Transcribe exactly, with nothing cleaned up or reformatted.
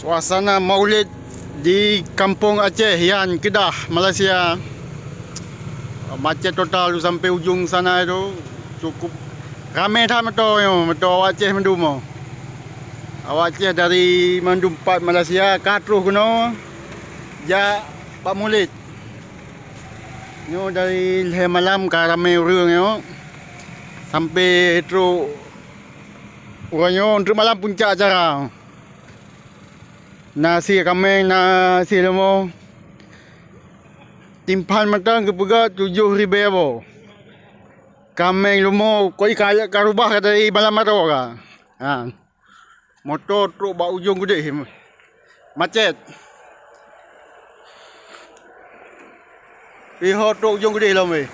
Suasana Maulid di Kampung Aceh Yan, Kedah, Malaysia. Macet total tu sampai ujong sana tu. Cukup ramai that moto nyoe, moto awak Aceh mandum. Awak Aceh dari mandum pat Malaysia ka troh keunoe jak bak Maulid. Nyoe dari lhèe malam ka ramai ureueng nyoe. Sampai trok uroe nyoe, trok malam puncak acara. Na sie kaméng, na sie leumo. Timphan mantong geupeugah tujoh ribèe boh. Kaméng leumo koi ka, ka rubah ka dari malam aro ka. Ha. Moto trok bak ujong geudeh. Macet. Iho trok ujong geudeh lom weh.